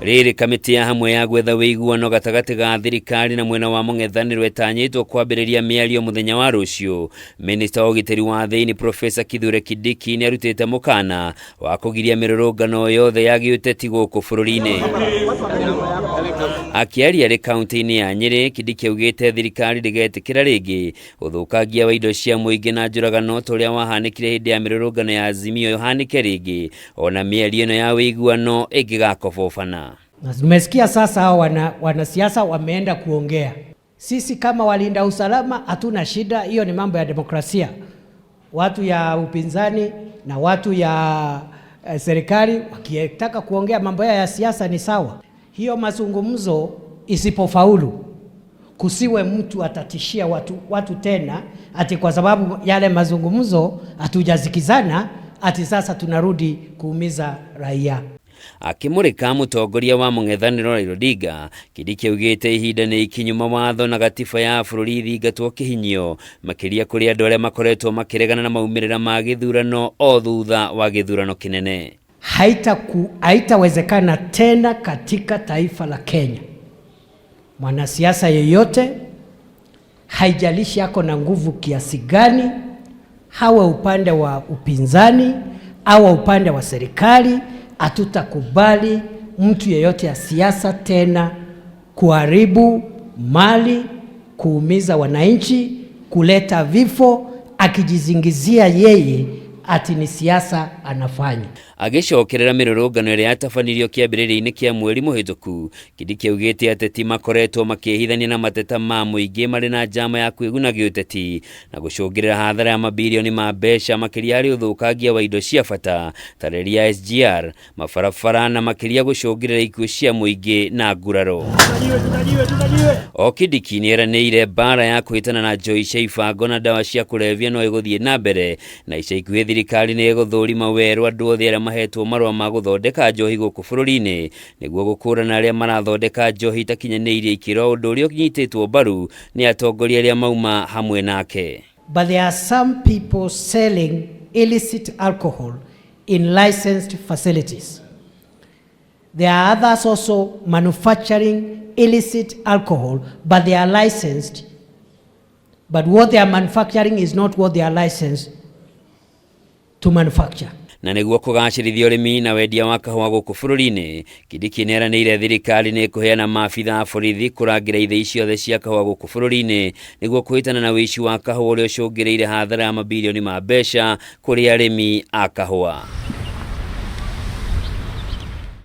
Rĩrĩ kamĩtĩ ya hamwe ya gwetha wĩiguano gatagatĩ ga thirikari na mwena wa mũng'ethanĩro ĩtanyĩtwo kwambĩrĩria mĩario mũthenya wa rũciũ. Minista wa ũgitĩri wa thĩinĩ Profesa Kithure Kindiki nĩ arutĩte mũkana wa kũgiria mĩrũrũngano yothe ya gĩũteti gũkũ bũrũri-inĩ. Akĩaria arĩ kaunti-inĩ ya Nyĩrĩ, Kindiki augĩte thirikari ndĩgetĩkĩra rĩngĩ ũthũkangia wa indo cia mũingĩ na njũragano ta ũrĩa wahanĩkire hĩndĩ ya mĩrũrũngano ya Azimio ũhanĩke rĩngĩ ona mĩario ĩno ya wĩiguano ĩngĩgakobobana. Na tumesikia sasa hao wanasiasa wameenda kuongea. Sisi kama walinda usalama hatuna shida, hiyo ni mambo ya demokrasia. Watu ya upinzani na watu ya serikali wakitaka kuongea mambo yao ya siasa ni sawa. Hiyo mazungumzo isipofaulu, kusiwe mtu atatishia watu tena ati kwa sababu yale mazungumzo hatujasikizana ati sasa tunarudi kuumiza raia. Akĩmũrĩka mũtongoria wa mũng'ethanĩro Raila Odinga, Kindiki augĩte ihinda nĩ ikinyu mawatho na gatiba ya bũrũri ithingatwo kĩhinyio, makĩria kũrĩ andũ arĩa makoretwo makĩregana na maumĩrĩra ma gĩthurano o thutha wa gĩthurano kĩnene. Haitawezekana tena katika taifa la Kenya mwanasiasa yeyote, haijalishi ako na nguvu kiasi gani, hawe upande wa upinzani au upande wa serikali, hatutakubali mtu yeyote ya siasa tena kuharibu mali, kuumiza wananchi, kuleta vifo, akijizingizia yeye ati ni siasa anafanya. Agĩcokerera mĩrũrũngano ĩrĩa yatabanirio kĩambĩrĩria-inĩ kĩa mweri mũhĩtũku, Kindiki augĩte ateti makoretwo makĩhithania na mateta ma mũingĩ marĩ na njama ya kwĩguna gĩũteti na gũcũngĩrĩra hathara ya mabirioni ma mbeca, makĩria harĩ ũthũkangia wa indo cia bata ta reri ya SGR, mabarabara na makĩria gũcũngĩrĩra ikuũ cia mũingĩ na nguraro. O Kindiki nĩeranĩire mbara ya kũhĩtana na njohi cia ibango na ndawa cia kũrebia no ĩgũthiĩ na mbere, na ica ikuhĩ thirikari nĩ ĩgũthũrima werũ andũ othe arĩa mahetwo marũa ma gũthondeka njohi gũkũ bũrũri-inĩ nĩguo gũkũrana arĩa marathondeka njohi itakinyanĩirie ikĩro, ũndũ ũrĩa ũnyitĩtwo mbaru nĩ atongoria arĩa mauma hamwe nake. But there are some people selling illicit alcohol in licensed facilities. There are others also manufacturing illicit alcohol, but they are licensed. But what they are manufacturing is not what they are licensed to manufacture. Na nĩguo kũgacĩrithia ũrĩmi na wendia wa kahũa gũkũ bũrũri-inĩ, Kindiki nĩeranĩire thirikari nĩ ĩkũheana maabitha a borithi kũrangĩra ithĩi ciothe cia kahũa gũkũ bũrũri-inĩ nĩguo kũhĩtana na ũici wa kahũa ũrĩa ũcũngĩrĩire hathara ya mabirioni ma mbeca kũrĩ arĩmi a kahũa.